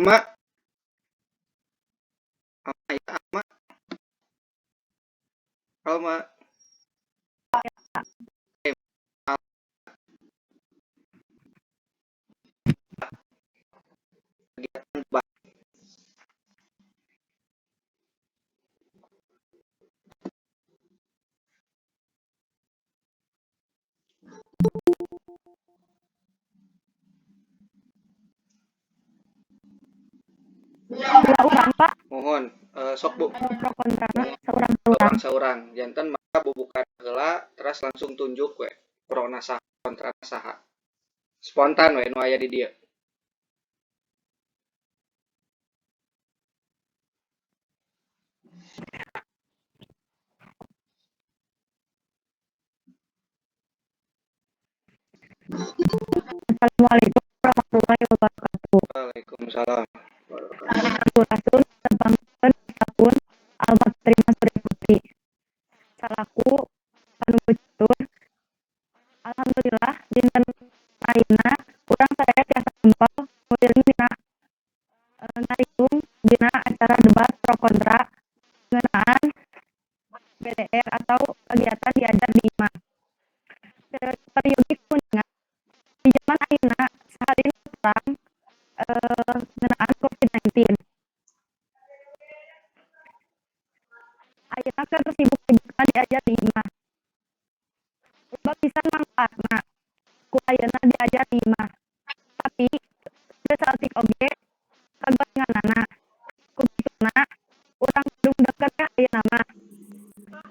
Alma. Alma ya, Alma. Alma. Oke. Kegiatan debat. Dua orang, Pak. Mohon sok, Bu. Pro kontrana saurang-saurang. Saurang-saurang. Janten maka bubuka heula, terus langsung tunjuk we prona saha, kontra saha. Spontan we nu aya di dieu. Assalamualaikum warahmatullahi wabarakatuh. Waalaikumsalam. Sampurasun, tepangkeun sapun Alma Terima Surya Putri salaku panumbu catur. Alhamdulillah, dinten ayeuna urang sadaya tiasa kempel ngiring dina ngariung dina acara debat pro kontra ngeunaan BDR atau kegiatan diajar di imah. Peryogi kuningan di zaman ayeuna sahalin perang ngeunaan COVID-19. Ayeuna keur sibuk-sibukna diajar di imah. Loba pisan mangfaatna ku ayeuna diajar di imah. Tapi teu saeutik oge kagorenganana. Ku kituna urang kudu deket ka ayeuna mah.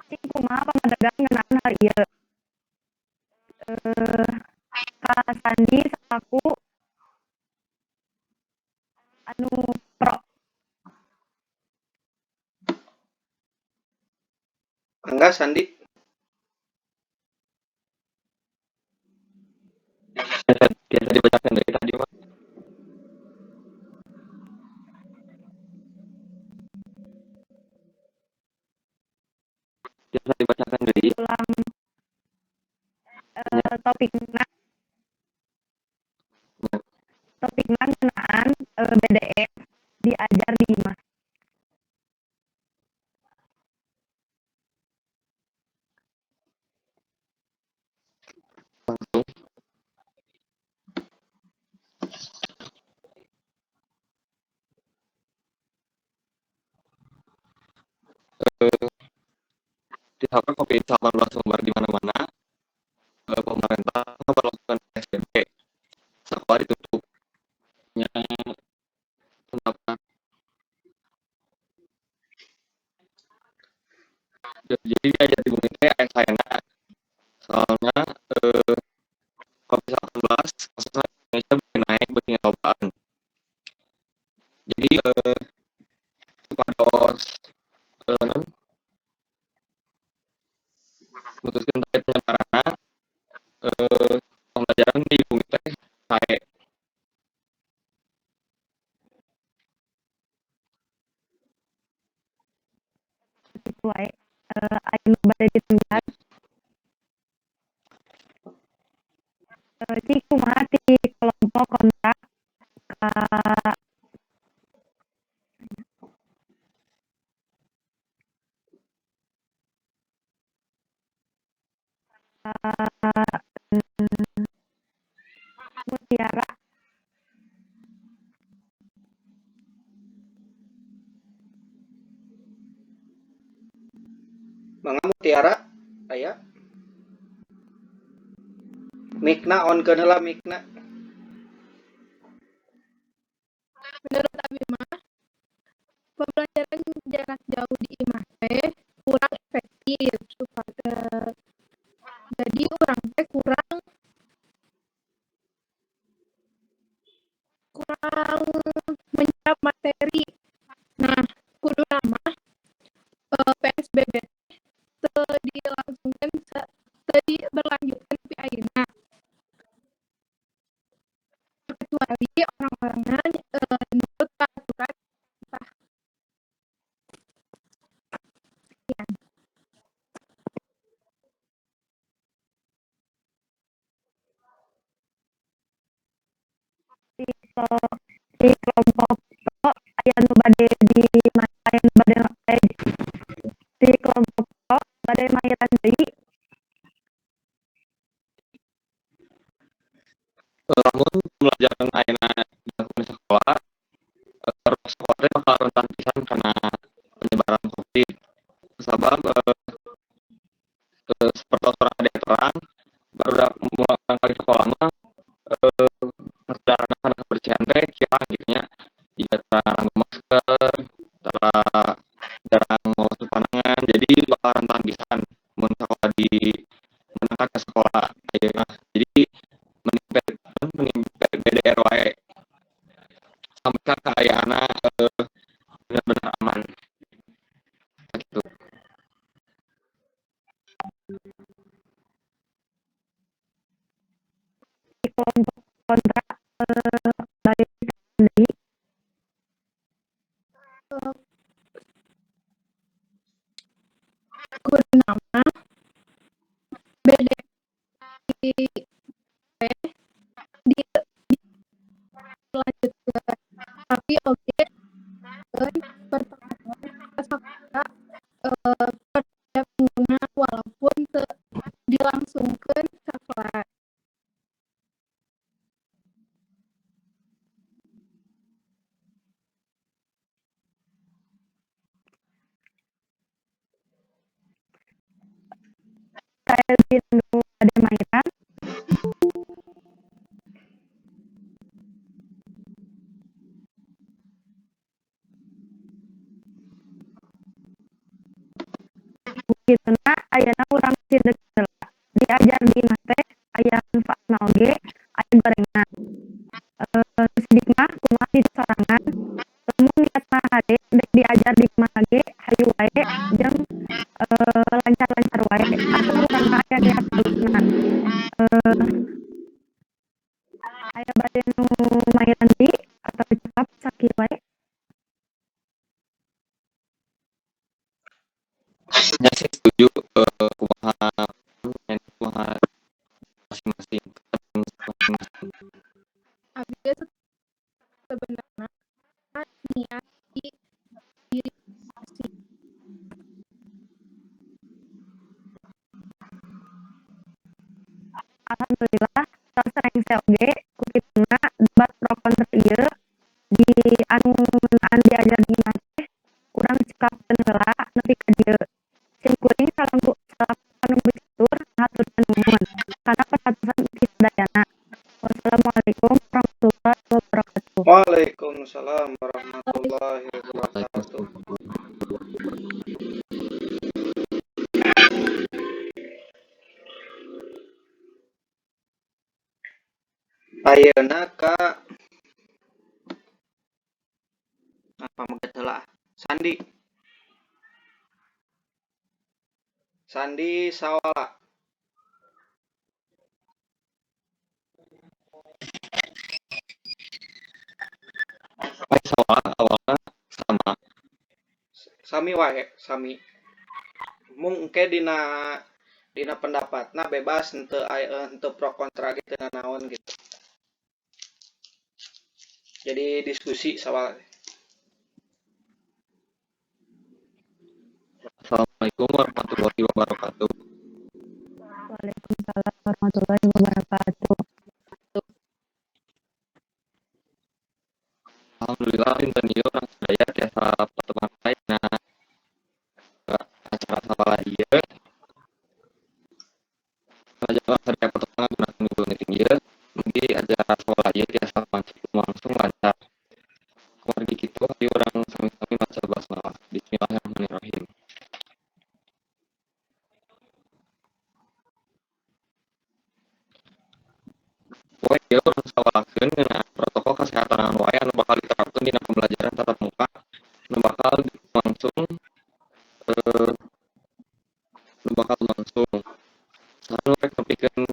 Cing kumaha pamadegan ngeunaan hal ieu? Ka Sandi salaku anu pro. Mangga, Sandi. Biasa dibacakan dari tadi mah. Biasa dibacakan dari Ulang topikna. Topikna ngeunaan BDR diajar di imah. Langsung. Disebabkan COVID-19 sebar di mana-mana, pemerintah melakukan PSBB. Sekolah ditutup. Ya, pendapat. Jadi diajar di bumi teh aya saena. Soalnya COVID-19 kasusnya Indonesia beuki naik, beuki ngalobaan. Jadi supados naon, mutuskeun terkait penyebaranna, pembelajaran di bumi teh sae. Kitu wae aya nu bade ditanggapan? Cik kumaha ti kelompok kontra ka Mutiara? Mangga, Mutiara aya? Mikna on keun heula mikna. Menurut abi mah pembelajaran jarak jauh di imah teh kurang efektif supaya jadi urang teh kurang kurang menyerap materi. Nah, kuduna mah PSBB teu dilangsungkeun, teu diberlanjutkeun nepi ayeuna. Kecuali orang-orangna nurut ka aturan pemerintah. Sekian. Di kelompok Bade mahiran deui. Lamun pembelajaran ayeuna dilakukan di sekolah, sekolah teh bakal rentan pisan karena penyebaran Covid. Sabab sapertos urang kade terang, barudak murangkalih sekolah mah kesadaran kana kebersihan teh kirang gitu nya. Jiga tara nganggo masker, tara jarang ngabasuh panangan, jadi bakal rentan pisan mun sakola dimeunangkan ke sekolah ayeuna. Jadi mending PDR wae sampai ka kaayaanna bener-bener aman. Gitu. Di kelompok kontra, bade deui. Kuduna mah beda di di dilanjutkeun, tapi oge pertemuan sakola per tiap mingguna walaupun teu dilangsungkeun sakelas. Saelgi nu bade mahiran. Kituna ayeuna urang cindek heula. Diajar di imah teh aya manfaatna oge, aya gorengna. Sidik mah kumaha di sorangan, lamun niatna hade dek diajar di kumaha ge hayu wae jeung lancar-lancar wae asal urang mah aya niat alusna. Aya bade nu mahiran deui atau cekap sakieu wae? Nya sih setuju, kumaha kumaha masing-masing masing-masing. Abi ge sebenarna niat di diri masing. Alhamdulillah tos rengse oge ku kituna debat pro kontra ieu di anu ngeunaan diajar di imah teh urang cekapkeun heula nepi ka dieu. Sim kuring salaku panunggu catur ngahaturkeun nuhun kana perhatosan ti sadayana. Wassalamualaikum warahmatullahi wabarakatuh. Waalaikumsalam warahmatullahi wabarakatuh. Ayeuna ka pameget heula ah. Sandi. Sandi Sawala. Ai sawala awalna sama. Sami wae, sami. Mung engke dina pendapatna bebas henteu aya henteu pro kontra ge teu nanaon gitu. Jadi diskusi sawala. Assalamualaikum warahmatullahi wabarakatuh. Waalaikumsalam warahmatullahi wabarakatuh. Alhamdulillah dinten ieu urang sadaya tiasa patepang dina acara sawala ieu. Sanajan urang sadaya patepang ngagunakeun Google Meeting ieu, mugi acara sawala ieu tiasa lumangsung lancar. Kumargi kitu hayu urang sami-sami maca basmalah. Bismillahirrahmanirrahim. Poe ieu urang sawalakeun ngeunaan protokol kasehatan naon wae anu bakal diterapkeun dina pembelajaran tatap muka nu bakal langsung nu bakal langsung. Saha nu rek nepikeun nu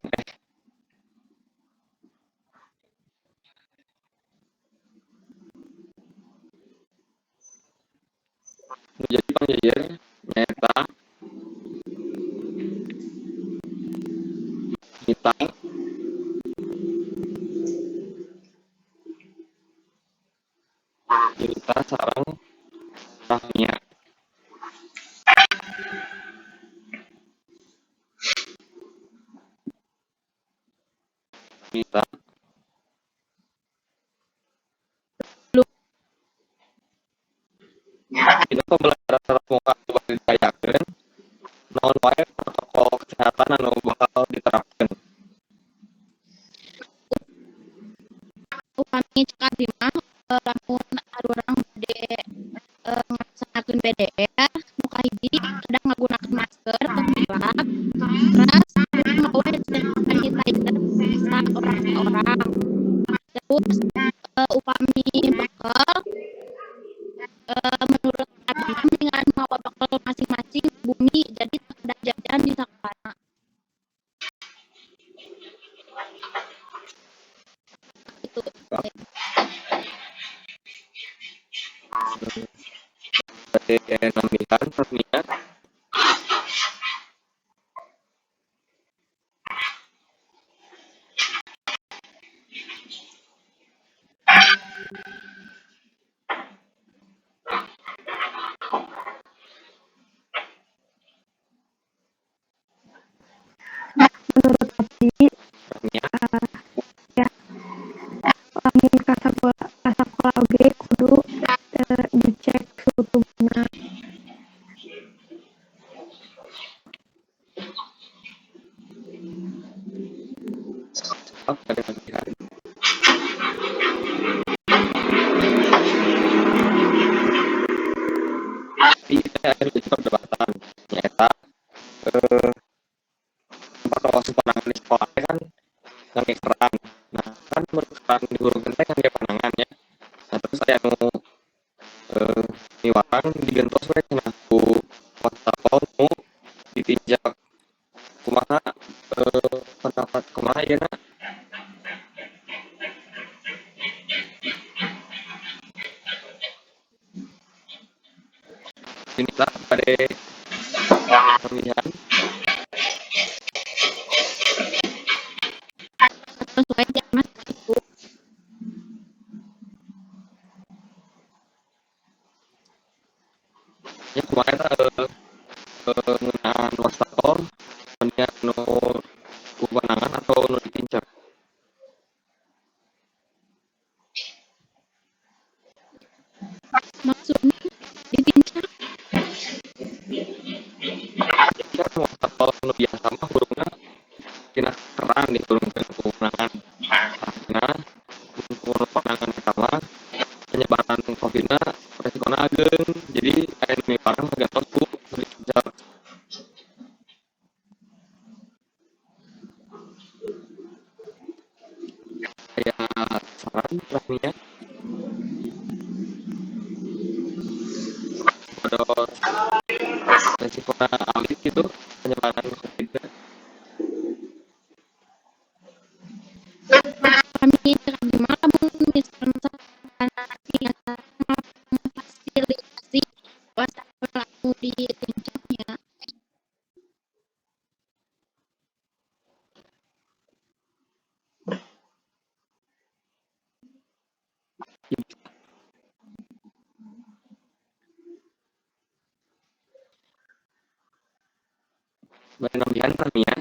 jadi pangjejer nyaeta Nita, Nita sareng Rahmia. Junita. Belum. Dina pembelajaran tatap muka anu bade diayakeun, naon wae protokol kesehatan anu bakal diterapkeun? Upami cek abdi mah, lamun arurang bade ngalaksanakeun PDR, nu kahiji kedah ngagunakeun masker, tong hilap, teras mawa hand sanitizer saorang-saorang. Terus upami bekel, menurut abdi mah mendingan mawa bekel masing-masing bumi, jadi teu kedah jajan di sakolana. Gitu. Bade nambihan, Rasmia? Menurut abdi, Rasmia. Ya, lamun ka sakola oge kudu dicek suhu tubuhna. Maaf, bade nambihan. Tapi teh aya jadi perdebatan nyaeta tempat kawas panangan di sekolah teh kan ngangge keran. Nah, kan mun keran dihurungkeun teh ngangge panangan nya. Nah, terus aya nu miwarang digentos we cenah ku wastafel nu ditincak. Kumaha pendapat, kumaha ieu na? Junita, bade nambihan? Sesuai di mas itu. Ya, kumaha eta ngeunaan wastafel, mendingan nu ku panangan atau nu ditincak? Maksudnya ditincak? Jadi kan wastafel nu biasa mah hurungna tina keran dihurungkeun ku panangan. Nah, mun ku panangan eta mah penyebaran covidna resikona ageung, jadi aya nu miwarang ngagentos ku nu ditincak. Aya saran, Rasmia? Supados resikona alit gitu penyebaran covidna. Upami cek abdi mah, lamun misalna fasilitasi wastafel anu ditincak nya. Ya. Bade nambihan, Rasmia?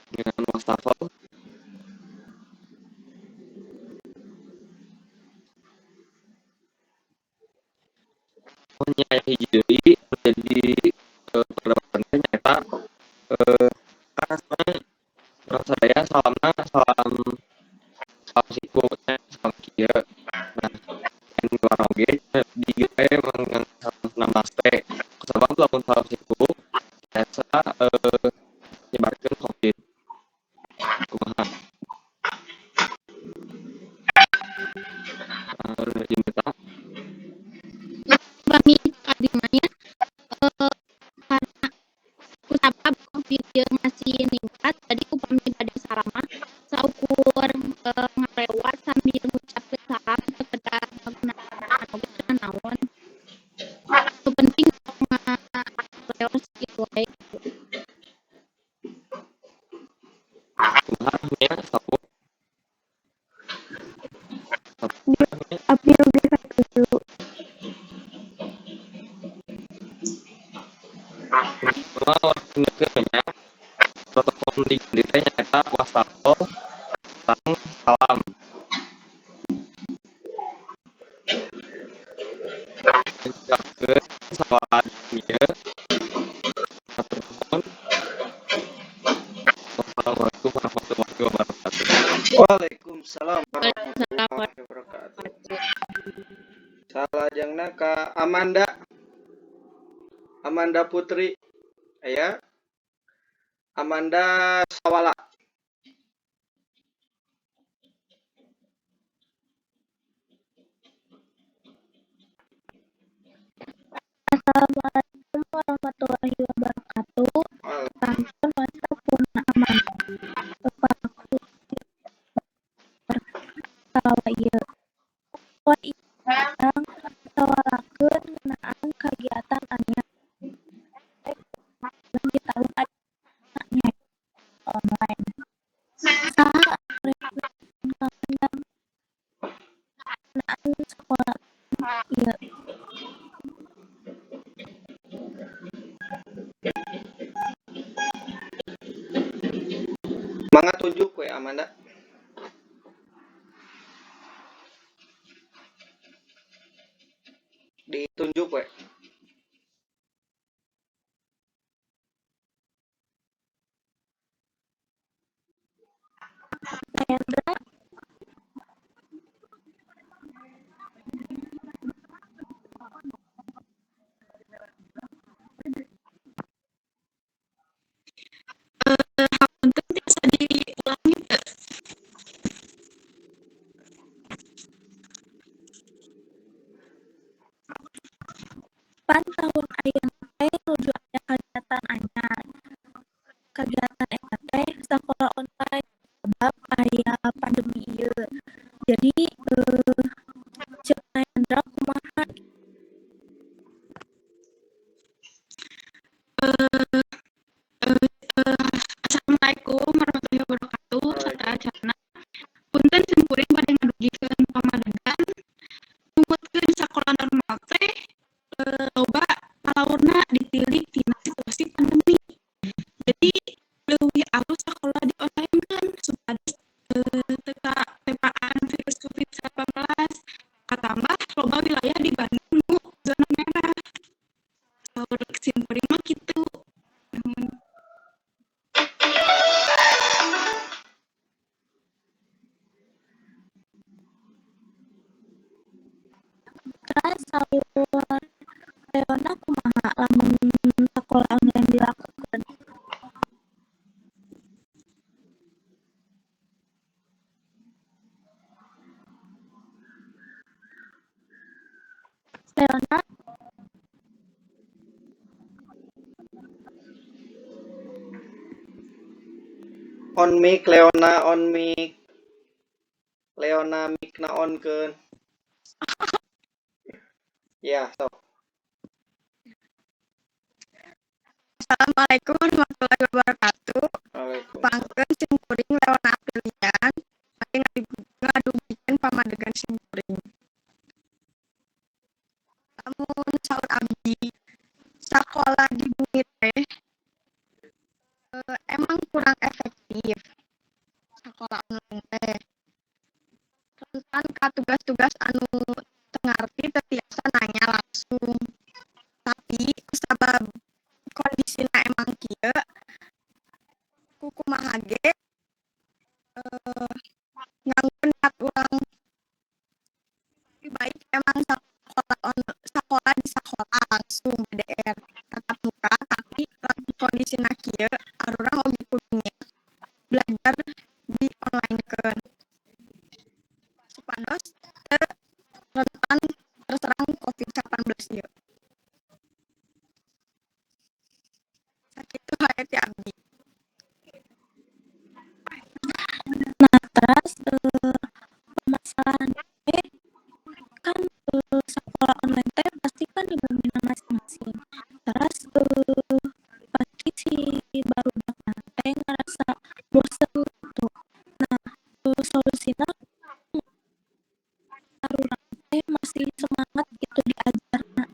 Ngeunaan wastafel. Oh nya, aya hiji deui jadi perdebatan teh nyaeta kan urang sadaya salamna salam salam siku nya, salam kieu. Nah, anu miwarang oge dieu teh salam namaste, kusabab lamun salam siku biasa nyebarkeun covid. Kumaha, Junita? Upami cek abdi mah nya, karena kusabab covid ieu masih ningkat, jadi upami bade salam mah saukur ngalewat sambil ngucapkeun salam, teu kedah ngagunakeun oge teu nanaon. Nu penting tong ngaleos kitu wae gitu. Kumaha, Rasmia? Sapu sapu, Rasmia? Abdi oge satuju. Sundaskeun nya, protokol nu diganti teh nyaeta wastafel sareng salam. Cekapkeun sawala di dieu. Hatur nuhun. Wassalamualaikum warahmatullahi wabarakatuh. Waalaikumsalam warahmatullahi wabarakatuh. Salajengna ka Amanda. Amanda Putri. Aya? Amanda Sawala. Assalamualaikum warahmatullahi wabarakatuh. Pangkeun wasta purna aman. Pelaku sawa ieu. Poe urang sawalakeun ngeunaan kagiatan anyar di tahun ayeuna nyaeta online. Saha anu rek ngamendam ngeunaan sakola ieu? Mangga tunjuk we, Amanda. Ditunjuk we. Hendra. Hapunten, tiasa diulangi teu? Pan tahun ayeuna teh nuju aya kagiatan anyar. Kagiatan eta teh sakola online sabab aya pandemi ieu. Jadi ceuk Hendra kumaha? Assalamualaikum warahmatullahi wabarakatuh. Sateuacanna. Punten, simkuring bade ngadugikeun pamadegan numutkeun sakola normal teh loba palaurna ditilik tina situasi pandemi. Jadi leuwih alus sakola di online keun supados teu katepaan virus COVID-19, katambah loba wilayah di Bandung nu zona merah. Saur simkuring mah kitu. Nuhun. Teras saur Leona kumaha lamun sakola online dilakukeun? Leona? On mic, Leona, on mic. Leona, mic na on keun. Ya, sok. Assalamualaikum warahmatullahi wabarakatuh. Waalaikumsalam. Pangkeun simkuring Leona Aprilian bade ngadugikeun pamadegan simkuring. Lamun saur abdi, sakola di bumi teh emang kurang efektif sakola online teh. Rentan ka tugas-tugas anu teu ngarti teu tiasa nanya langsung. Tapi kusabab kondisina emang kieu, kukumaha ge nganggo niat urang lebih baik emang sakola di sakola langsung BDR tatap muka, tapi lamun kondisina kieu arurang oge kudu belajar di online keun supados teu rentan terserang COVID-19 ieu. Sakitu wae ti abdi. Nah, teras permasalahan teh kan sekolah online teh pasti kan di bumina masing-masing. Terus pasti si barudak teh ngerasa bosen gitu. Nah, solusina arurang teh masih semangat gitu diajarna.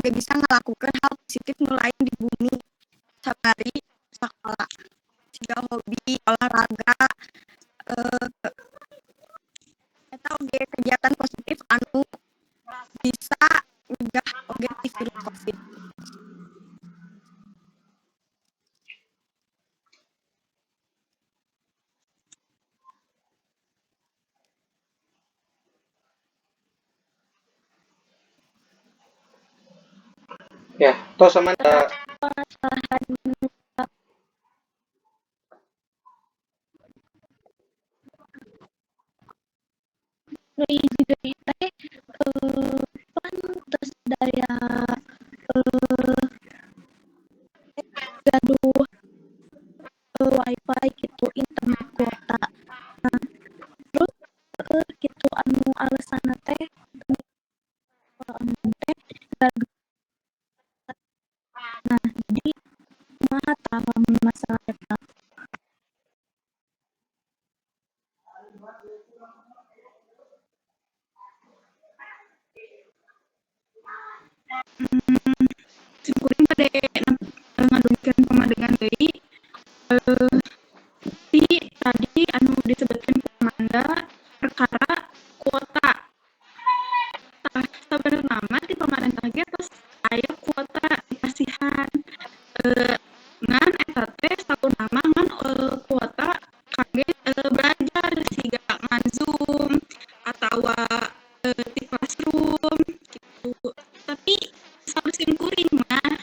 oge bisa ngalakukeun hal positif nu lain di bumi sabari sakola, siga hobi, olahraga, eta oge kegiatan positif anu bisa nyegah oge ti virus COVID. Ya, tos Amanda. Permasalahan nu hiji deui teh pan teu sadaya gaduh wifi gitu, internet kuota. Nah, terus gitu anu alesanna teh online teh gaduh. Nah, jadi kumaha tah lamun masalah eta? Sim kuring bade ngadugikeun pamadegan deui. Ti tadi anu disebutkeun ku Amanda perkara kuota. Tah, sabenerna mah ti pamarentah ge tos aya kuota dipasihan. Ngan eta teh saurna mah ngan kuota kangge belajar siga ngan Zoom atawa di classroom gitu. Tapi saur sim kuring mah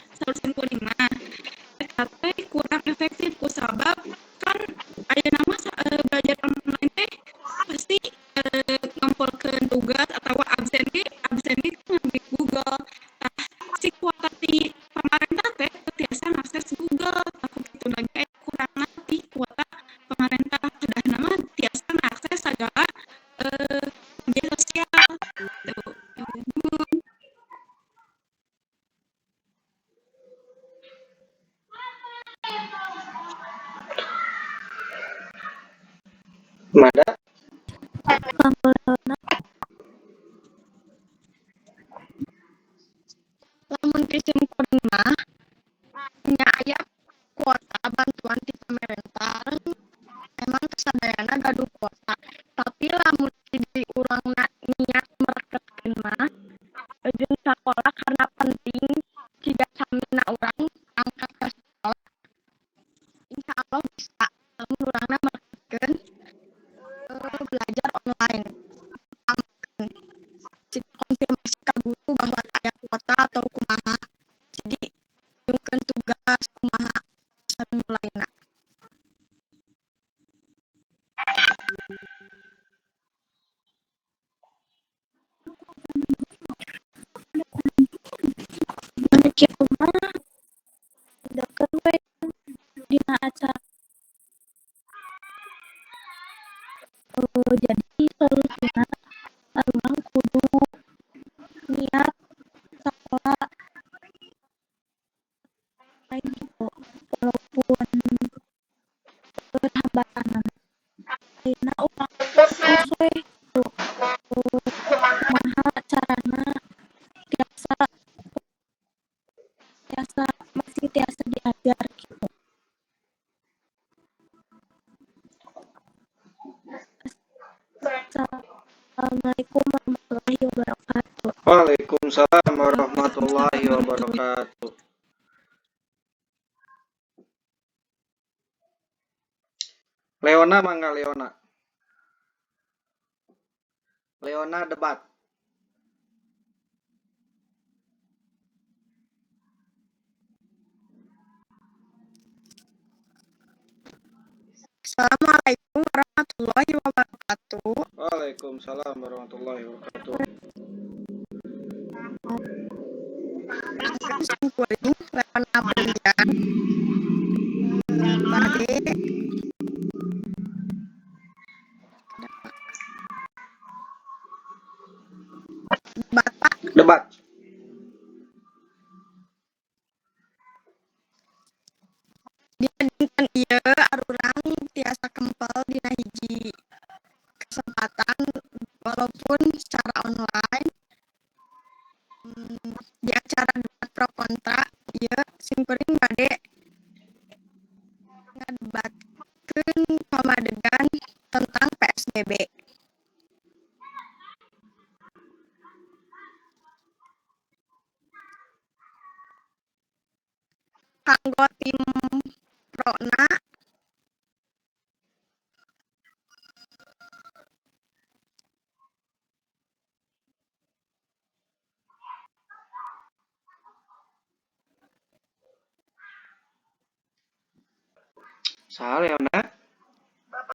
eta teh kurang efektif kusabab kan ayeuna mah belajar online teh pasti ngumpulkeun tugas atawa absen ge ngangge Google. Tah, si kuota ti pamarentah teh teu tiasa ngakses Google. Tah, ku kituna ge kurangna ti kuota pamarentah, kedahna mah tiasa ngakses sagala media sosial gitu. Nuhun. Amanda. Pampeulna. Lamun ti sim kuring mah nya aya kuota bantuan ti pamarentah, emang teu sadayana gaduh kuota, tapi lamun ti diri urangna niat mereketkeun mah jeung sakola karena penting siga samina urang angkat ka sakola, insyaallah bisa lamun urangna mereketkeun belajar online. Konfirmasi ka guru bahwa aya kuota atau kumaha, jadi nyungkeun tugas kumaha sareng nu lainna. Mun kitu mah bedakeun we dina acara. Jadi solusina urang kudu niat sakola lain gitu, walaupun hambatanna. Ayeuna urang terus we gitu, kumaha carana tiasa tiasa masih tiasa diajar gitu. Assalamualaikum warahmatullahi wabarakatuh. Waalaikumsalam warahmatullahi wabarakatuh. Leona, mangga Leona. Leona debat. Assalamualaikum warahmatullahi wabarakatuh. Waalaikumsalam warahmatullahi wabarakatuh. Perkenalkan, sim kuring Leona Brilian. Bade debat, Pak. Debat. Dina dinten ieu arurang tiasa kempel dina hiji kesempatan walaupun secara online, di acara Ieu simkuring bade ngadebatkeun pamadegan tentang PSBB. Kanggo tim prona, Saha, Leona? Bapak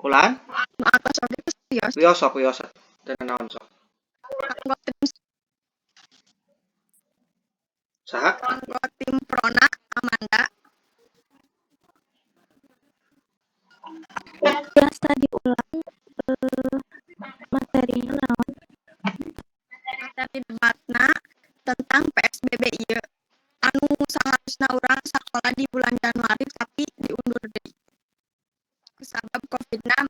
Ulan? Nu atos oge tos wios. Wios, sok wios. Teu naon, sok. Kanggo tim Saha? Kanggo tim prona, Amanda. Biasa diulang, materinya naon? Materi debatna tentang PSBB ieu anu saharusna urang sakola di bulan Januari, tapi diundur deui kusabab Covidna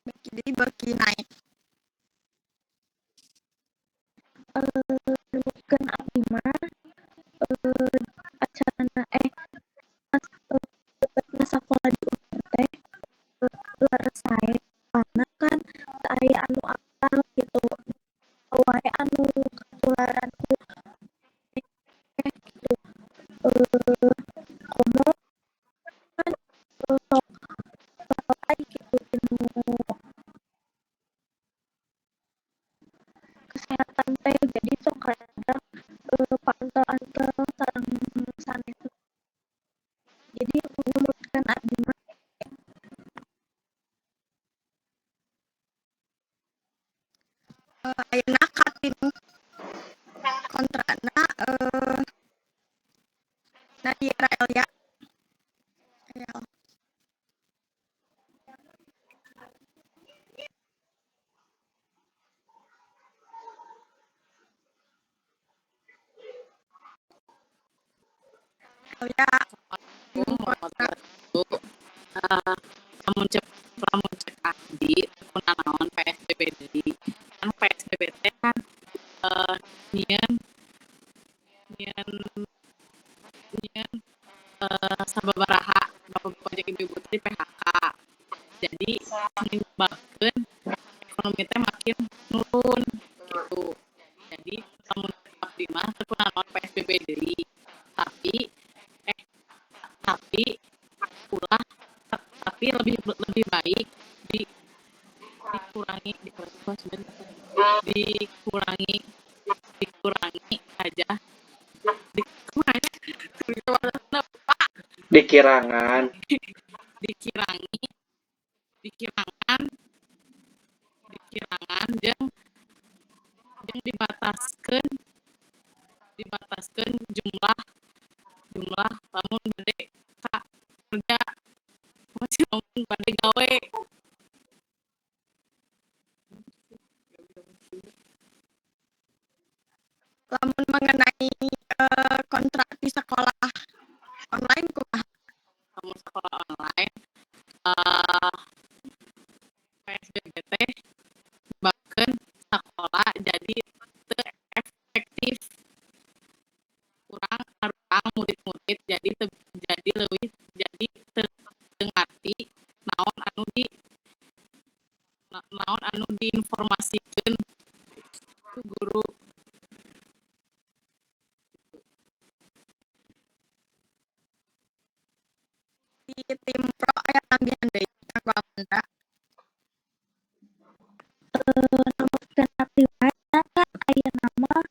beuki deui beuki naek. Numutkeun abdi mah, acarana pas debatna sakola diundur teh leres sae, soalna kan teu aya anu apal gitu wae anu katularan ku gitu, komo kan sok lalai gitu tinu kesehatan teh, jadi sok kadang paantel-antel sareng sanes. Jadi numutkeun abdi mah. Ayeuna ka tim kontrana, Nadira Elia. El. Elia, tim kontra. Lamun cek abdi, kunanaon PSBB deui? Kan PSBB teh kan nyieun nyieun nyieun sababaraha bapak-bapak jeung ibu-ibu teh di PHK, jadi menyebabkeun ekonomi teh makin nurun gitu. Jadi lamun abdi mah teu kunanaon PSBB deui, tapi ulah, tapi lebih lebih baik di dikurangi dikurangi dikurangi aja di kumaha Pak? Dikirangan. Dikirangi, dikirangan, dikirangan jeung jeung dibataskeun dibataskeun jumlah jumlah lamun bade ka kerja, masih lamun bade gawe. Lamun mengenai kontrak di sekolah online kumaha? Lamun sekolah online, PSBB teh nyebabkeun sakola jadi teu efektif, kurang kurang murid-murid jadi teu, jadi leuwih jadi teu teu ngarti naon anu diinformasikeun ku guru. Di tim pro aya tambihan deui kanggo Amanda? Numutkeun abdi mah kan ayeuna mah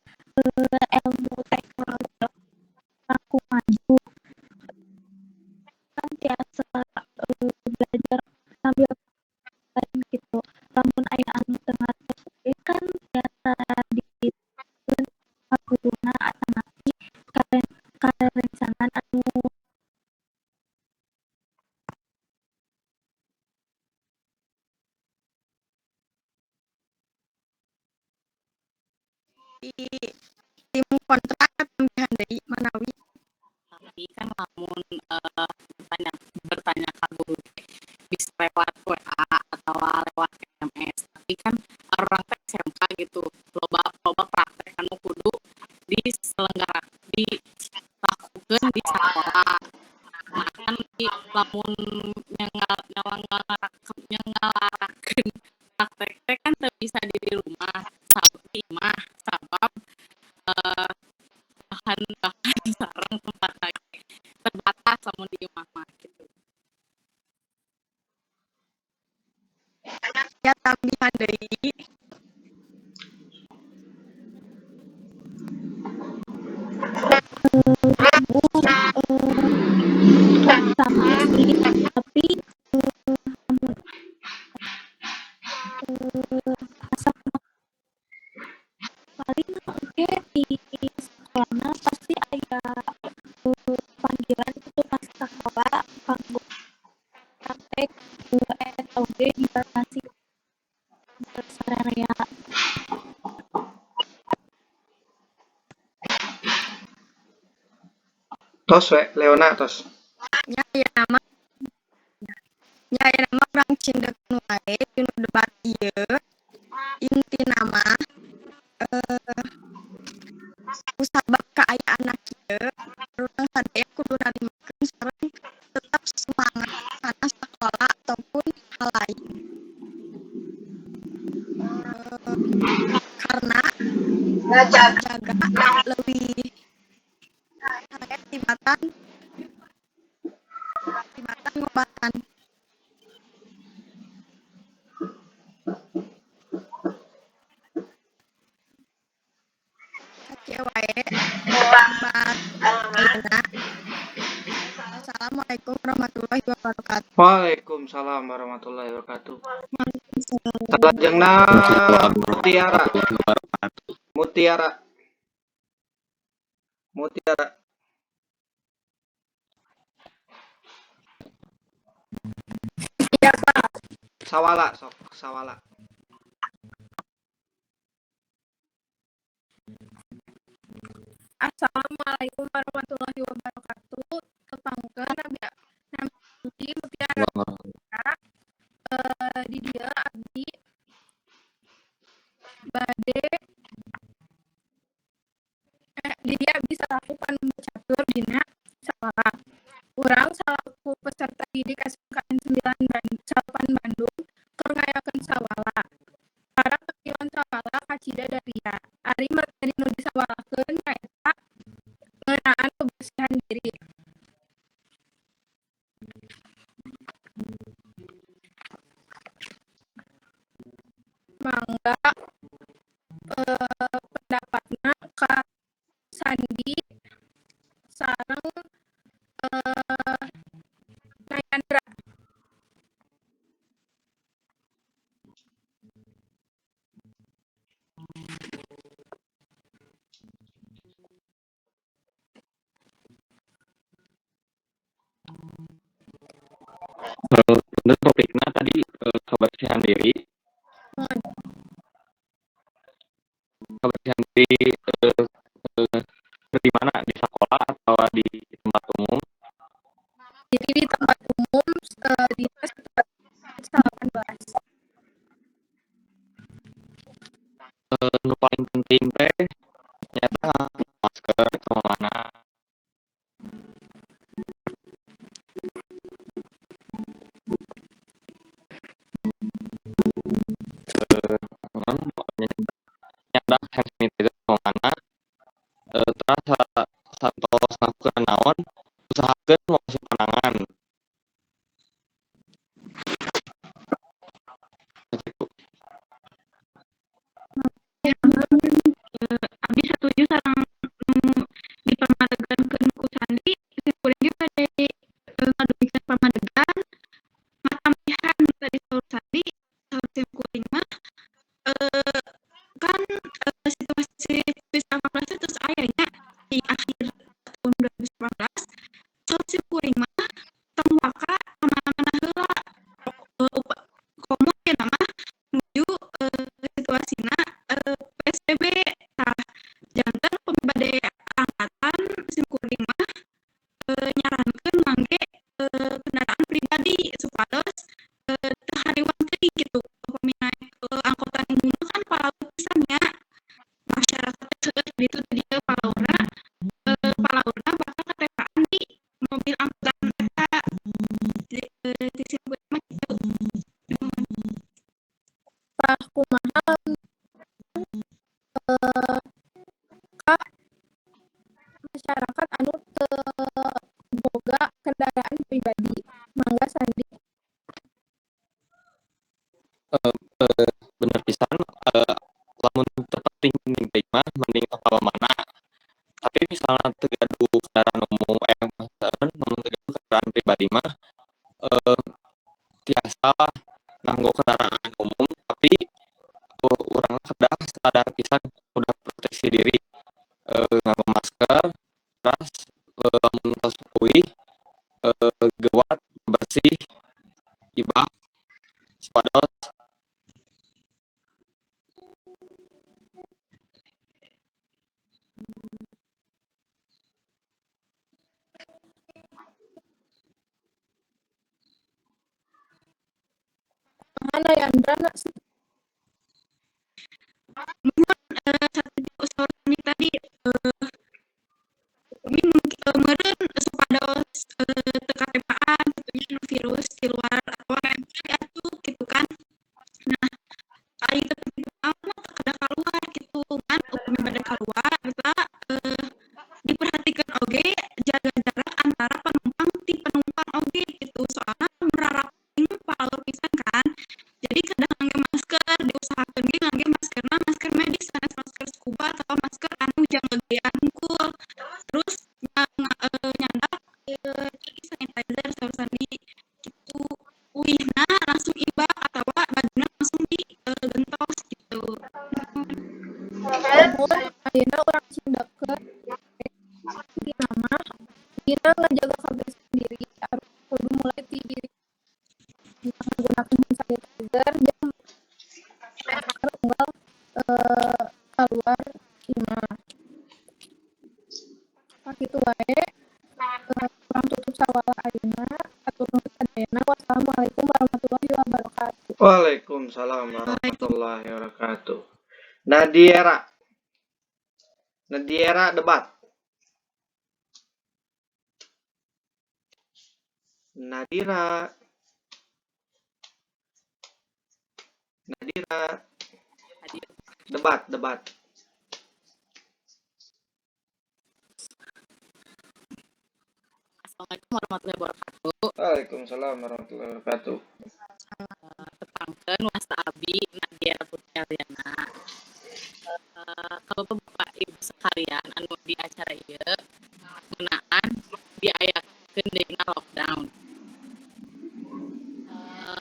ilmu teknologi langkung maju kan, tiasa belajar sambil lain gitu. Lamun aya anu teu ngartos oge kan tiasa diteruskeun ka guruna atanapi ka rerencangan anu Di tim kontra tambihan deui manawi? Tapi kan lamun bertanya bertanya ka guru teh bisa lewat WA atau lewat SMS, tapi kan urang teh SMK gitu, loba loba praktek anu kudu di Diselenggara dilakukeun di sakola. Nah, kan di lamun nyelenggarakeun praktek teh kan teu bisa di rumah, di imah, sabab bahan-bahan sareng tempat lagi terbatas lamun di imah mah gitu. Ya, tambihan deui. Sama sih, tapi lamun asa paling oke di sekolahna pasti aya panggilan itu pas sekolah kanggo praktek, eta oge dibatasi sararea. Tos we, Leona, tos. Nya aya nama nya, aya nama urang cindekkeun wae dinu debat ieu. Intina mah kusabab kaayaan kieu, urang sadaya kudu narimakeun sareng tetap semangat kana sakola ataupun hal lain. Karena jaga leuwih sae tibatan ngobatan. Sakieu wae debat ayeuna. Assalamualaikum warahmatullahi wabarakatuh. Waalaikumsalam warahmatullahi wabarakatuh. Salajengna Mutiara. Mutiara. Mutiara. Iya, Pak. Sawala sok, sawala. Assalamualaikum warahmatullahi wabarakatuh. Tepangkeun nami Mutiara. Di dieu abdi bade di dieu abdi salaku panumbu catur dina sawala. Urang salaku peserta didik SMKN 9 8 Bandung keur ngayakeun sawala. Para panggilan sawala kacida daria. Ari materi nu disawalakeun nyaeta ngeunaan kebersihan diri. Mangga pendapatna ka Sandi sareng Nayandra. Bener topiknya tadi kebersihan diri. Kebersihan diri di mana? Di sekolah atau di tempat umum? Jadi di tempat umum di 18. Nu paling penting teh nyata masker kemana. Nyandak hand sanitizer kemana. Terus santos ngelakukeun naon, usahakeun wasuh panangan. Gitu. Abdi setuju sareng nu dipamadegankeun ku Sandi. Simkuring ge bade ngadugikeun pamadegan ngatambihan nu tadi saur Sandi. Saur simkuring mah kan situasi COVID-19 teh terus aya nya di akhir tahun 2019. Saur simkuring mah tong waka ka mana-mana heula, komo ayeuna mah nuju situasina PSBB. Tah, janten upami bade angkatan, simkuring mah nyarankeun ngangge kendaraan pribadi supados teu hariwang teuing gitu. Upami naek angkutan umum kan palaur pisan nya, masyarakat teh seueur di ditu di dieu palaurna. Masyarakat anu teu boga kendaraan pribadi. Mangga, Sandi. Bener pisan, lamun teu penting teuing mah mending tong ka mana. Tapi misalna teu gaduh kendaraan umum, lamun teu gaduh kendaraan pribadi mah tiasa lah nganggo kendaraan umum, tapi urang kedah sadar pisan udah proteksi diri, nganggo masker, terus lamun tos uih gewat bersih, ibak supados. Mana Yandra? Muhun, satuju saur Sandi tadi, upami meureun supados teu katepaan kitu nya nu virus di luar atawa nempel atuh gitu kan. Nah, ari teu penting mah teu kedah kaluar gitu kan. Upami bade kaluar eta diperhatikeun oge jaga jarak antara penumpang ti penumpang oge gitu, soalna mun raraping palaur pisan kan. Jadi kedah ngangge masker, diusahakeun ge ngangge maskerna masker medis, sanes masker scuba atau masker anu jang gagayaan hungkul. Terus nyandak sanitizer saur Sandi gitu. Uihna langsung ibak atawa bajuna langsung di gentos gitu. Nuhun, ayeuna urang cindakkeun intina mah dina ngajaga kabersihan diri kudu mulai ti diri, menggunakan hand sanitizer jeung masker unggal kaluar imah. Sakitu wae urang tutup sawala ayeuna. Hatur nuhun sadayana. Wassalamualaikum warahmatullahi wabarakatuh. Waalaikumsalam warahmatullahi wabarakatuh. Nadiera. Nadiera debat. Nadira. Nadira. Debat, debat. Assalamualaikum warahmatullahi wabarakatuh. Waalaikumsalam warahmatullahi wabarakatuh. Tepangkeun wasta abdi Nadia Putri Ariana. Kalau Bapak Ibu sekalian anu di acara ieu ngeunaan diayakeun deuna lockdown.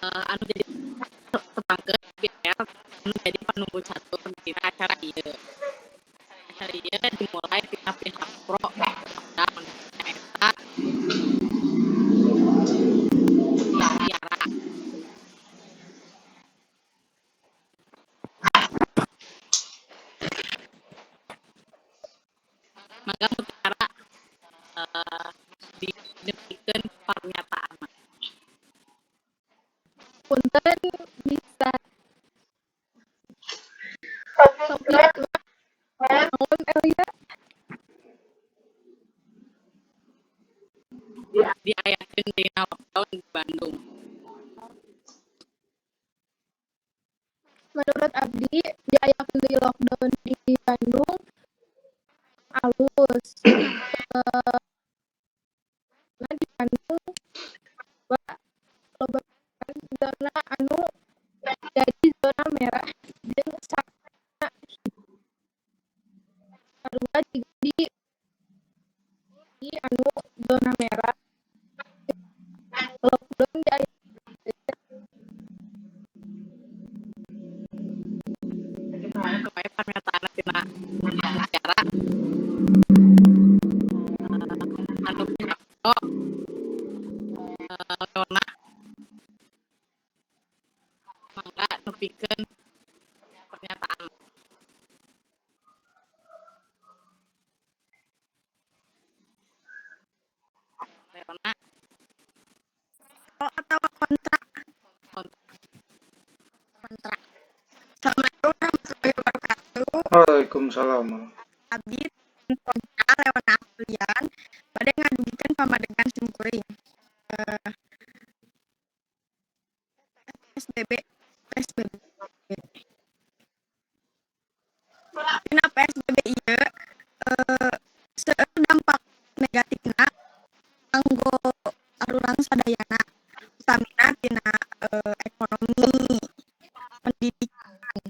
Anu jadi tepangkeun BR anu jadi panunggu catur dina acara ieu. Acara ieu dimulai tina pihak pro lockdown nyaeta Tiara. Mangga Mutiara, dinepikeun pernyataan. Punten, bisa topikna naon, Elia? Diayakeun dina lockdown di Bandung. Menurut abdi, diayakeun deui lockdown di Bandung alus. Nah, di Bandung loba zona anu jadi zona merah jeung zona sarua jiga di anu zona merah lockdown diayakeun. Kitu wae pernyataan tina Mutiara. Anu pihak pro, Leona, mangga nepikeun pernyataan. Leona. Pro atau kontra? Kontra. Kontra. Assalamualaikum warahmatullahi wabarakatuh. Waalaikumsalam. Abdi kontra, Leona Aprilian, bade ngadugikeun pamadegan simkuring. PSBB PSBB. Dina PSBB ieu seueur dampak sadayana, utamina tina ekonomi, pendidikan.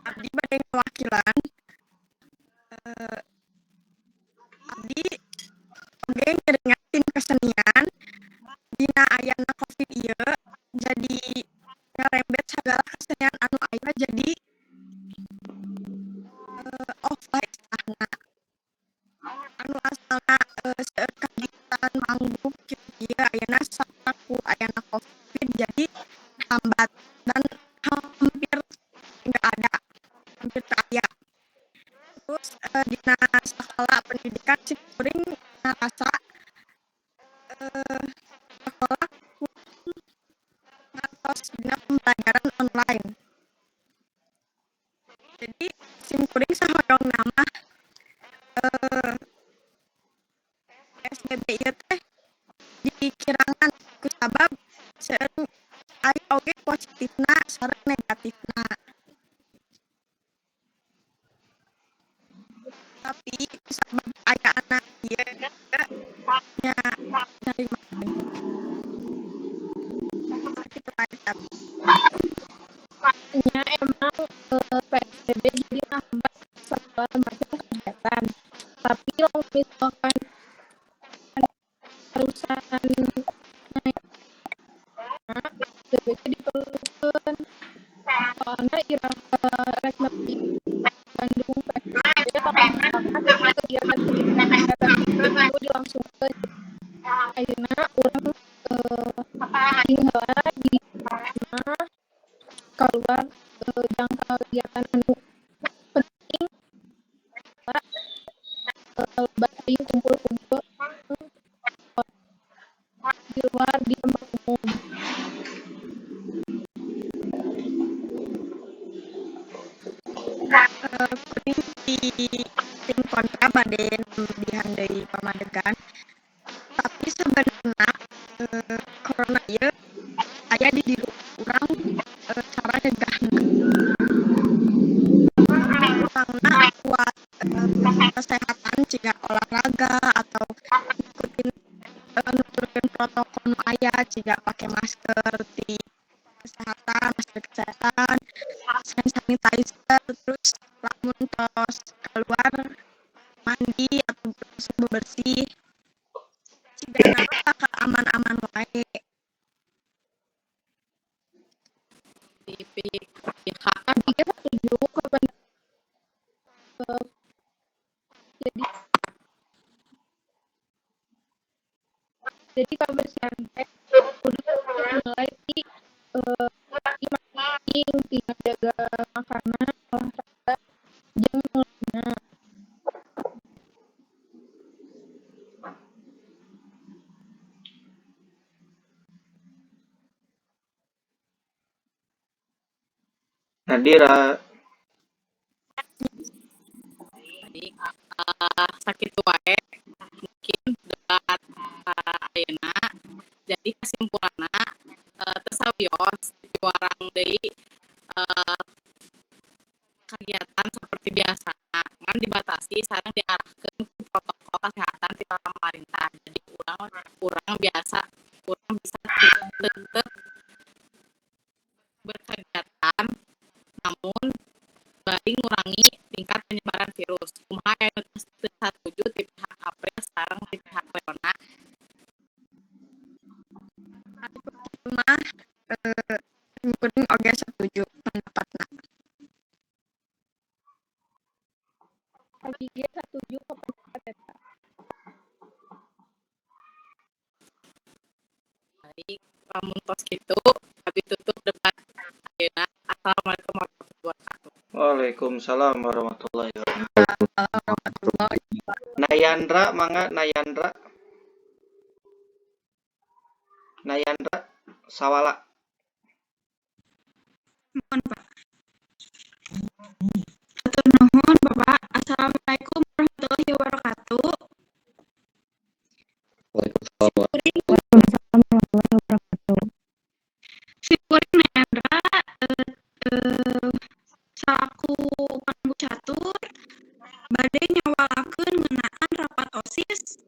Abdi bade ngawakilan, abdi oge ngiringan tim kesenian. Dina ayana Covid ieu jadi ngarembet sagala kesenian anu aya, jadi off lah istilahna. Anu asalna seueur kagiatan manggung kitu kieu, ayeuna ku ayana Covid jadi hambat dan hampir nggak ada, hampir teu aya. Terus dina sakola pendidikan, sim kuring ngarasa sakola ngantos dina pembelajaran online. Jadi sim kuring sahoyongna mah PSBB ieu teh dikirangan, kusabab seueur aya oge positifna sareng negatifna. Tapi kusabab ayana ieu nya narimakeun. Sakitu wae tapi. Nya emang PSBB jadi ngehambat segala macam kegiatan. Tapi lamun misalkan terusan naik, PSBB teh diperlukeun. Soalna ira rek nepi Bandung PSBB, lamun misalkan kegiatan-kegiatan itu dilangsungkeun. Ayeuna urang cicing heula di imah, kaluar jangka kegiatan anu penting, loba teuing kumpul-kumpul di luar di tempat umum. Kuring di tim kontra, bade nambihan deui pamadegan. Tapi sebenarna corona ieu aya di diri urang cara nyegahna. Urangna kuat kesehatan jiga olahraga atau ngikutin, nuturkeun protokol nu aya, jiga pake masker ti kesehatan, masker kesehatan, hand sanitizer, terus lamun tos keluar mandi atau langsung bebersih. Cigana bakal aman-aman wae. Di pihak Abdi ge satuju ka jadi kabersihan teh kudu dimulai ti masing-masing, ti ngajaga makanan, olahraga, jeung nu lainna. Nadira. Baik, sakitu wae mungkin debat ayeuna. Jadi kesimpulanna, teu sawios piwarang deui kegiatan seperti biasa, ngan dibatasi sareng diarahkeun ku protokol kesehatan ti pamarentah. Jadi urang biasa, urang bisa tetep berkegiatan, namun bari ngurangi tingkat penyebaran virus. Kumaha anu teu satuju ti pihak April sareng ti pihak Leona? Mah kuring oge setuju pendapatna. Abdi ge satuju ka pendapat eta. Baik, lamun tos kitu abdi tutup debat ayeuna. Assalamualaikum warahmatullahi wabarakatuh. Waalaikumsalam warahmatullahi wabarakatuh. Nayandra, mangga Nayandra. Nayandra Sawala. Mohon, Pak. Hatur nuhun, Bapak. Assalamualaikum warahmatullahi wabarakatuh. Waalaikumsalam. Waalaikumsalam warahmatullahi wabarakatuh. Simkuring Nayandra, salaku panumbu catur bade nyawalakeun ngeunaan rapat OSIS.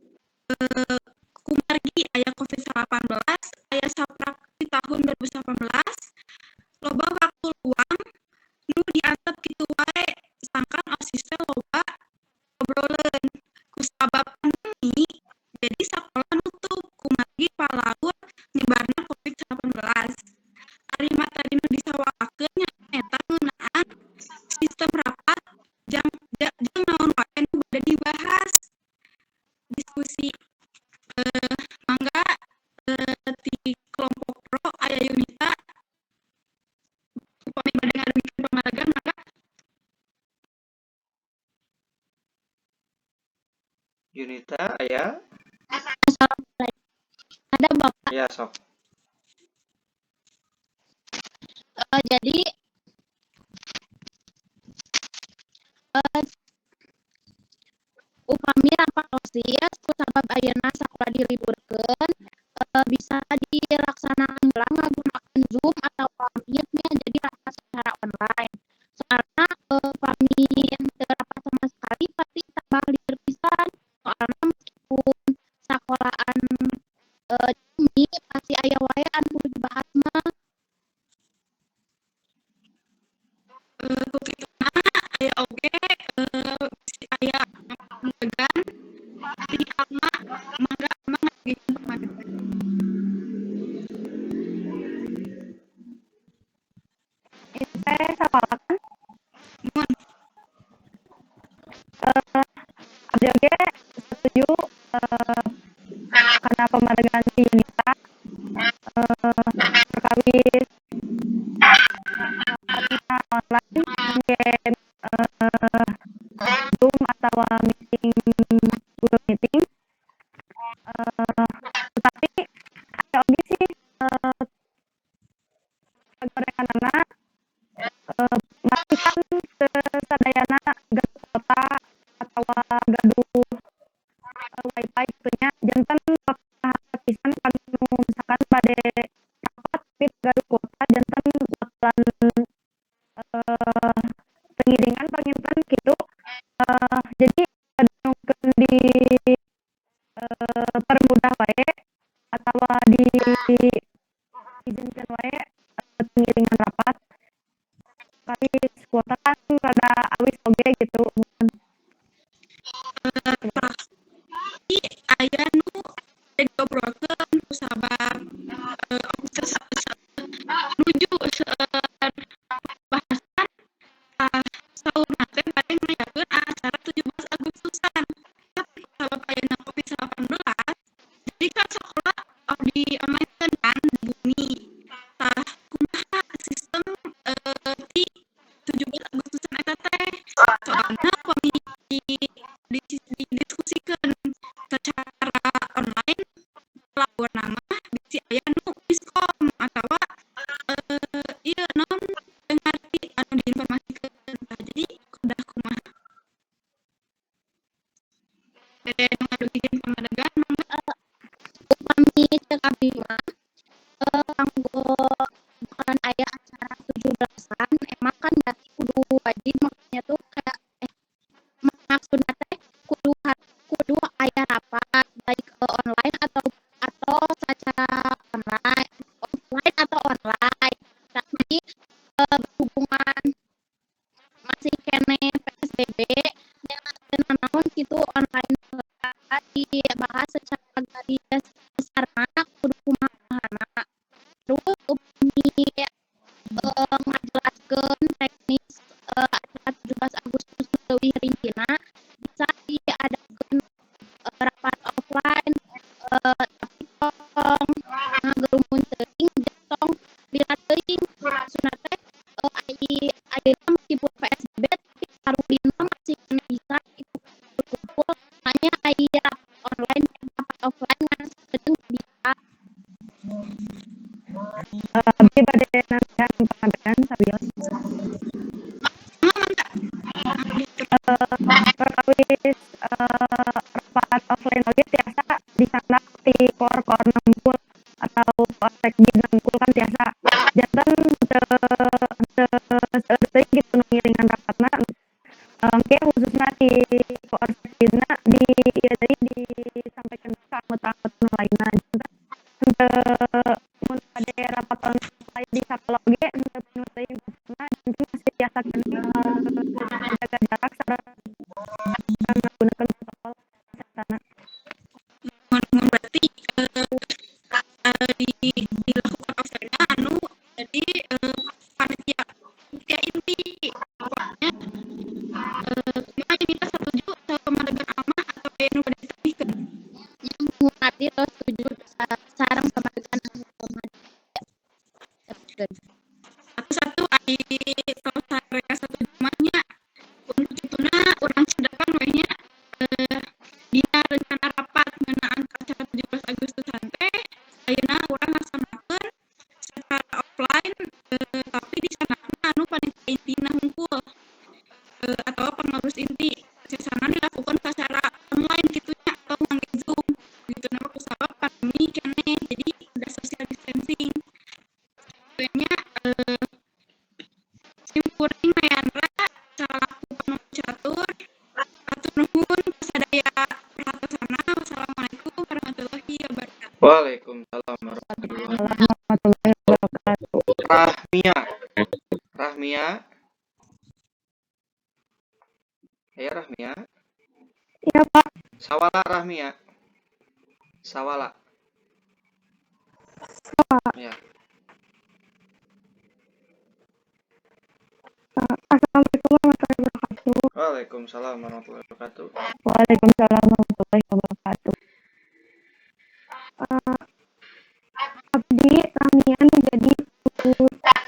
Yunita aya? Assalamualaikum. Ada, Bapak. Ya, sok. Jadi upami rapat OSIS kusabab ayeuna sakola diliburkeun, bisa dilaksanakan heula ngagunakeun Zoom atau Meet nya, jadi rapat secara online. Soalna upami teu rapat sama sekali pasti tambah lieur pisan. Soalna meskipun sakolaan bumi pasti aya wae anu kudu dibahas mah. Ku kituna aya oge bisi aya pamadegan ti Alma, mangga Alma ngadugikeun pamadegan. Ini teh sakola kan? Mun. Abdi oge setuju kana pamadegan ti Yunita perkawis kita online mungkin Zoom atau meeting Google Meeting, tetapi ada oge sih kagorenganana masih kan sadayana gaduh kuota atau gaduh wifi gitu nya, janten pisan kanu misalkan bade rapat tapi gaduh kuota janten bakalan teu ngiringan panginten kitu. Jadi mungkin di permudah wae atau diizinkan wae pengiringan rapat kali kuota kan rada awis oge gitu. Tapi aya nu diobrolkeun kusabab nuju seueur bahasan, saurna teh bade ngayakeun acara 17 Agustusan. Tapi kusabab ayeuna Covid-19, jadi kan sakola di online kan di bumi. Tah, kumaha sistem ti 17 Agustusan eta teh? Soalna upami di didiskusikeun secara online laporna mah bisi aya nu miskom atawa ieu naon, teu ngarti anu diinformasikeun. Tah, jadi kedah kumaha? Bade nu ngadugikeun pamadegan, mangga. Upami cek abdi mah kanggo bakalan aya acara 17-an emang kan berarti kudu wajib, maksudnya tuh kayak maksudna teh kudu kudu aya rapat baik online atau secara online, offline atau online. Tapi berhubungan masih keneh PSBB nya, teu nanaon kitu online heula, dibahas secara garis besarna kudu kumaha. Terus upami ngajelaskeun teknis acara 17 Agustus leuwih rincina bisa diadakeun rapat offline, tapi tong ngagerumun teuing jeung tong lila teuing. Maksudna teh ai ayeuna meskipun PSBB tapi sarulin mah masih keneh bisa kumpul-kumpul, makanya ai rapat online, rapat offline ngan sakedeung bisa. Abdi bade nambihan pamadegan sawios. Mangga. Perkawis rapat offline oge tiasa dicandak ti koor-koor nempul atau koor sekbid nempul kan tiasa, janten teu teu seueur teuing gitu nu ngiringan rapatna. Engke khususna ti koor sekbidna di ieu deui, disampaikan ka anggota-anggota nu lainna, janten henteu mun bade rapat online di sakola oge henteu penuh teuing tempatna, janten masih tiasa keneh jaga jarak sareng ngagunakeun protokol kesehatan. Mun berarti dilakukan offline anu jadi panitia panitia inti pokoknya. Kumaha ini teh, setuju pamadegan Alma atau aya nu bade ditambihkeun? Yang abdi tos setuju sareng pamadegan anu teruskeun. Satu-satu, ai tos sarea setuju. Waalaikumsalam warahmatullahi Warahmatullahi wabarakatuh. Rahmia. Rahmia. Ya, Rahmia. Iya, Pak. Sawala, Rahmia. Sawala. Sawala. Ya. Assalamualaikum warahmatullahi wabarakatuh. Waalaikumsalam warahmatullahi wabarakatuh. Waalaikumsalam warahmatullahi wabarakatuh. Abdi Rahmia menjadi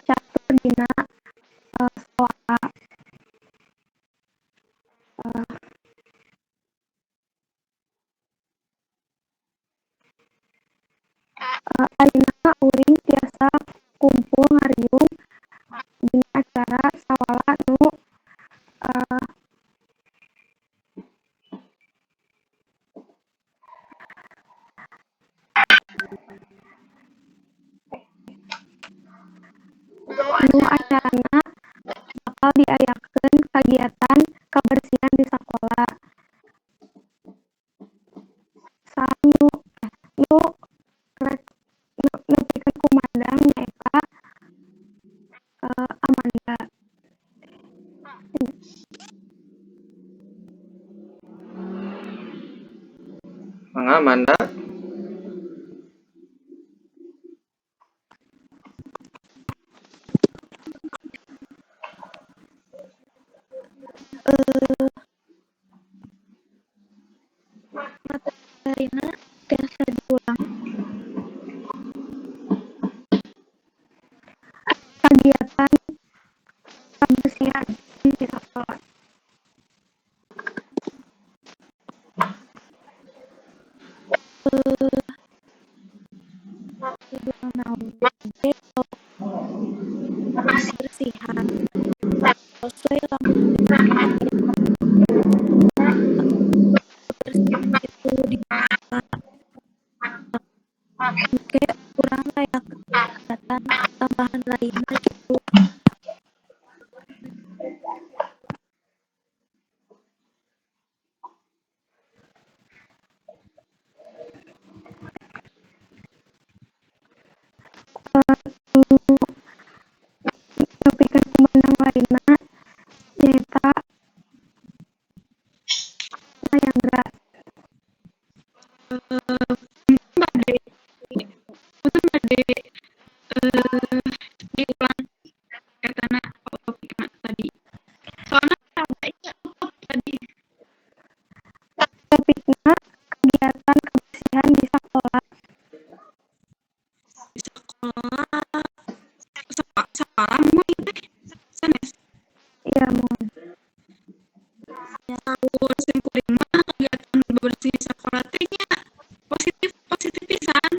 catur dina sawala. Ayeuna uring tiasa kumpul ngariung dina acara sawala nu nu acarana bakal diayakeun kagiatan kabersihan di sakola. Saha nu rek nepikeun kumandang nyaeta Amanda. Mangga, Amanda. Materina tiasa diulang? Kagiatan kabersihan di sakola. Judulna oge bersihan. Sesuai lamun bersih itu di engke urang aya kegiatan tambahan lainna gitu. Nu nepikeun kumandang lainna nyaeta Nayandra. Punten, bade diulang etana topikna tadi. Soalna rada ieu tadi. Topikna kegiatan kebersihan di sakola. Di sekolah, sekolah mun teh sanes? Iya, muhun. Saur sim kuring mah kegiatan bebersih sekolah teh nya positif positif pisan.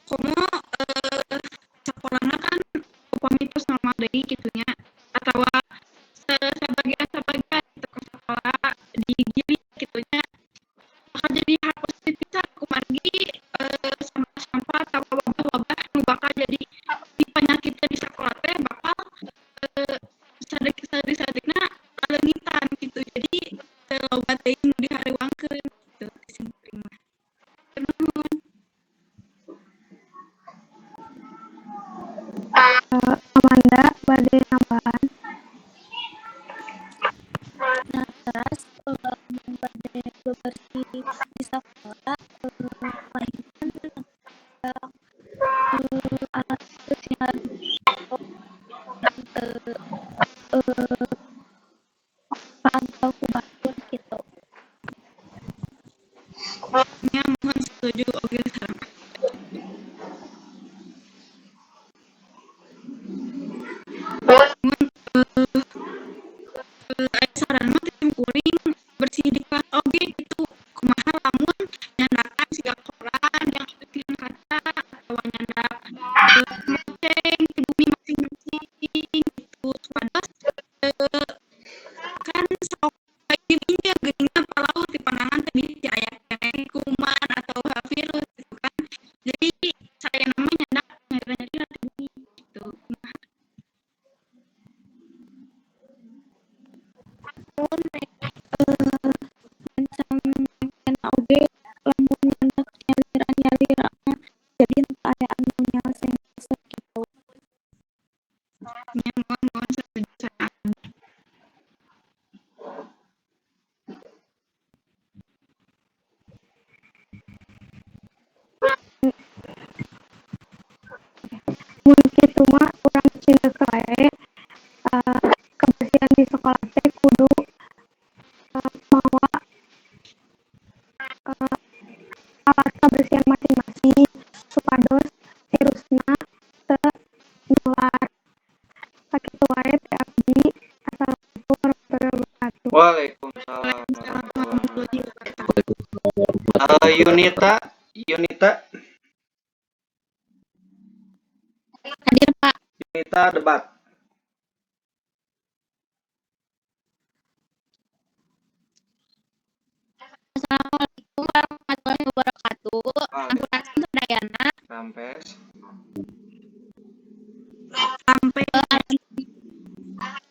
Komo sakolana kan upami tos normal deui kitu nya, atawa sabagian sabagian gitu ke sekolah digilir kitu nya, bakal jadi hal positif pisan kumargi sampah-sampah atau wabah-wabah nu bakal jadi di penyakitnya di sekolah teh bakal sadetik-sadetikna laleungitan gitu, jadi teu loba teuing nu dihariwangkeun gitu sim kuring mah. Nuhun. Amanda bade nambahan. Nah, terus mun bade bebersih di sakola palingan alat kebersihan teu pantau ku batur gitu. Nya, muhun, setuju oge sareng. Mun aya saran mah ti kuring, bersih di kelas oge gitu, kumaha lamun nyandakan siga koran yang bersihan kaca atawa nyandak moceng di bumi masing-masing gitu, supados kan sok injil geuningan palaur di panangan teh bisi aya keneh kuman. Yunita, Yunita. Hadir, Pak. Yunita debat. Assalamualaikum warahmatullahi wabarakatuh. Sampurasun sadayana. Rampes. Sampai.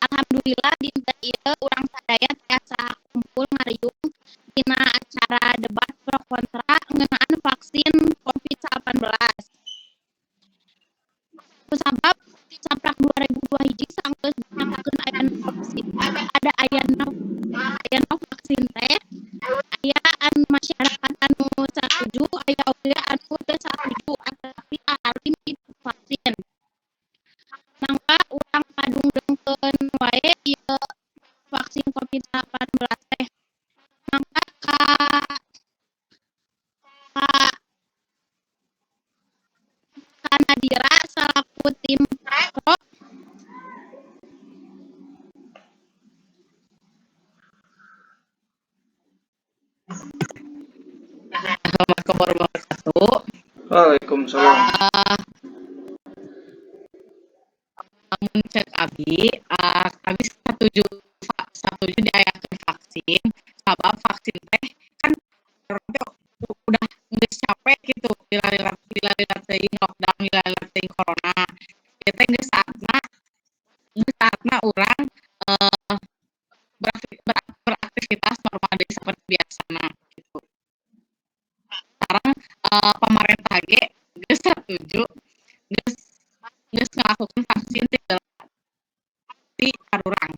Alhamdulillah dinten ieu urang sadaya tiasa kumpul ngariung dina acara debat pro kontra ngeunaan vaksin COVID-19. Kusabab saprak 2002 hiji sanggeus dinyatakeun ayana vaksin, ada ayana ayana vaksin teh aya anu masyarakat anu satuju, aya oge anu teu satuju tapi alim vaksin. Mangga urang padungdengkeun wae ieu vaksin COVID-19 teh. Mangga ka Nadira salaku tim pro. Assalamualaikum warahmatullahi wabarakatuh. Waalaikumsalam. Lamun cek abi, abi setuju setuju diayakeun vaksin, sabab vaksin teh kan urang teh udah geus capek gitu lila-lila lila-lila teuing lockdown, lila-lila teuing corona. Ieu teh geus saatna urang beraktivitas normal deui seperti biasana gitu. Sekarang pemerintah ge geus setuju, geus geus ngelakukan vaksin ti arurang.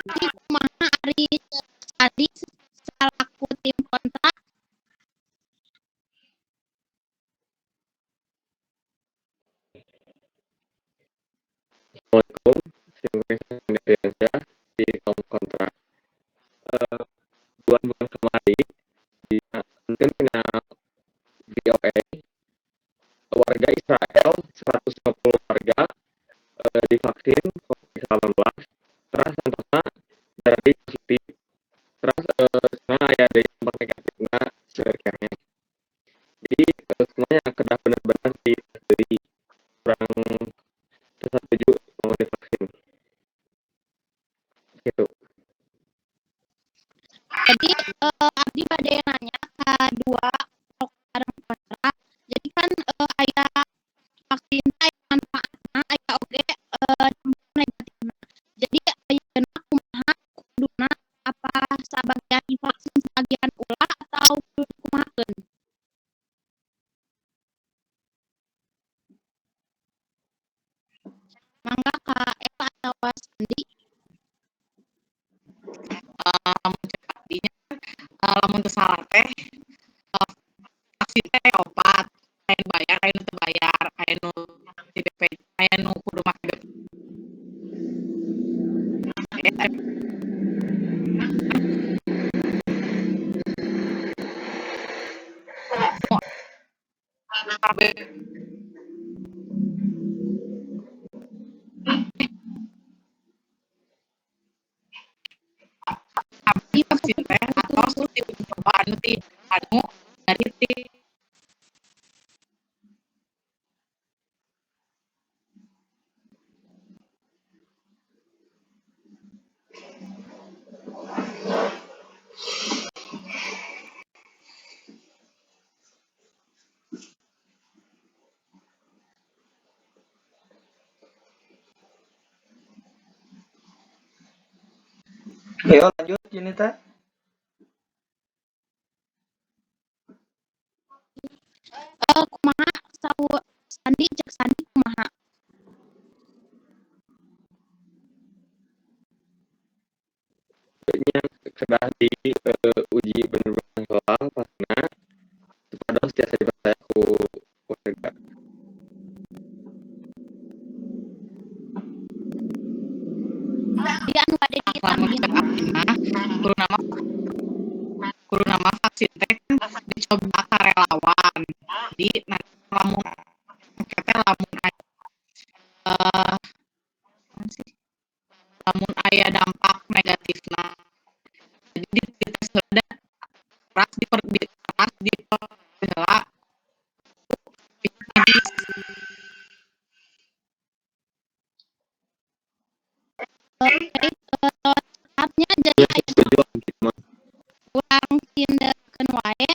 Jadi kumaha ari tadi salaku tim kontra? Assalamualaikum, Indonesia di kelompok kontra. Bulan-bulan kemarin di mungkin tina VOA, warga Israel 150 warga divaksin COVID-19, terus santosna jadi positif, terus cenah aya deui dampak negatifna seueur keneh. Jadi semuanya kedah bener-bener di deui, kurang teu satuju mau divaksin. Gitu. Jadi abdi bade nanya ka dua pro sareng kontra. Jadi kan aya vaksin aya manfaatna, aya oge dampak negatifna. Jadi ayeuna kumaha kuduna, apa sabagian divaksin sebagian ulah atau kudu dikumahakeun? Mangga ka Eva atau Sandi. Lamun cek abdi nya, lamun teu salah teh vaksin teh aya opat, aya nu bayar, aya nu teu bayar, aya nu ti BP, aya nu kudu make BPJS. KB. Abdi vaksin teh atos diuji coba anu ti anu dari ti Ayo lanjut, Yunita. Kumaha saur Sandi, cek Sandi kumaha? Nya kedah di uji bener-bener heula vaksinna supados tiasa dipercaya ku warga. Jadi anu bade Lamun ditambih. Cek abdi mah kudu nama vaksin teh kan dicoba ka relawan. Jadi nanti lamun engke teh lamun aya naon sih? Aya dampak negatifna. Jadi dites heula ras di ras di heula medis. Baik, tos jadi Ya, setuju gitu mah. Urang tindakeun wae.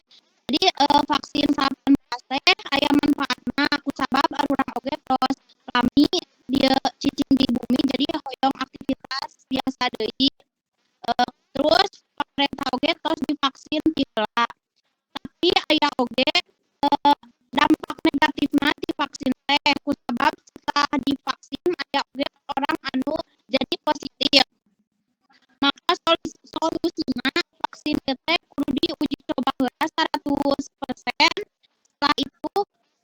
Jadi vaksin 19 teh aya manfaatna kusabab arurang oge tos lami dieu cicing di bumi, jadi hoyong aktivitas biasa deui. Terus pamarentah oge tos divaksin ti heula. Tapi aya oge dampak negatifna ti vaksin teh, kusabab setelah divaksin aya oge orang anu jadi positif. Maka solusina vaksin teh kudu diuji coba heula 100%, setelah itu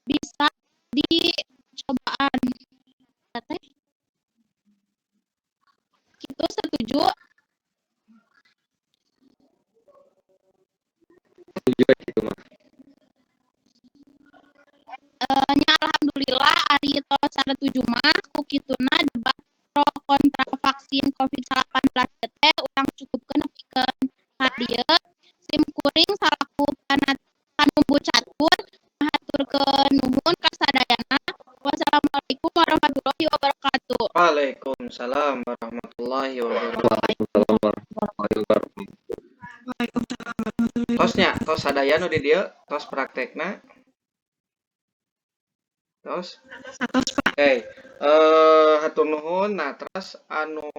bisa dicobaan teh gitu. Setuju? Setuju gitu mah. Nya, alhamdulillah ari tos 7 mah, ku kituna debat pro kontra vaksin COVID-19 teh urang cukupkeun nepikeun ka dieu. Sim kuring salaku panumbu catur ngahaturkeun nuhun ka sadayana. Wassalamualaikum warahmatullahi wabarakatuh. Waalaikumsalam warahmatullahi wabarakatuh. Waalaikumsalam warahmatullahi wabarakatuh. Waalaikumsalam warahmatullahi. Tos nya, tos sadaya nu di dieu, tos praktekna. Tos. Atos, Pak. Oke, hatur nuhun. Nah, terus anu